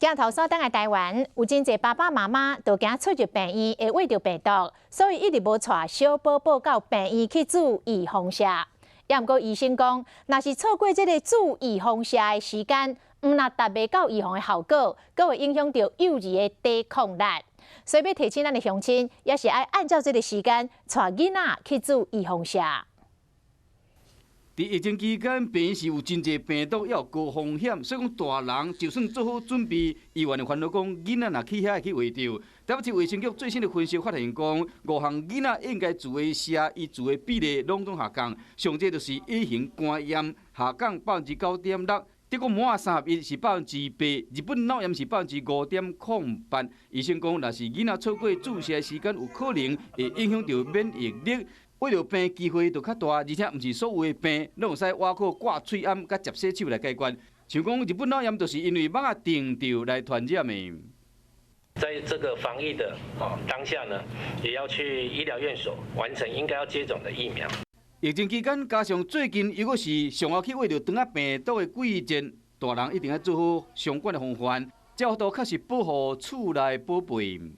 鏡頭所等的台灣，有真濟爸爸媽媽都驚出入病院會穢著病毒，所以一直無帶小寶寶到病院去注預防射。也毋過醫生講，若是錯過這个注預防射的時間，毋但達袂到預防的效果，閣會影響著幼兒的抵抗力。所以欲提醒咱的鄉親，也是愛按照這个時間，帶囡仔去注預防射。佇疫情期間，病院是有真濟病毒，也有高風險，所以講大人就算做好準備，醫院會煩惱講囡仔若去遐會去穢著。台北市衛生局最新的分析發現講，五項囡仔應該注的射，伊注的比例攏總下降。上濟就是乙型肝炎下降9.6%，德國摩爾三合一是8%，日本腦炎是5.08%。醫生講，若是囡仔錯過注射時間，有可能會影響著免疫力。穢著病機會就較大，而且毋是所有的病攏會使倚靠掛喙罨佮捷洗手來解決。像講日本腦炎，就是因為蠓仔叮著來傳染的。在這個防疫的當下呢，也要去醫療院所完成應該要接種的疫苗。疫情期間，加上最近又閣是上後去穢著腸仔病毒的季節，大人一定要做好相關的防範，才有法度確實保護厝內寶貝。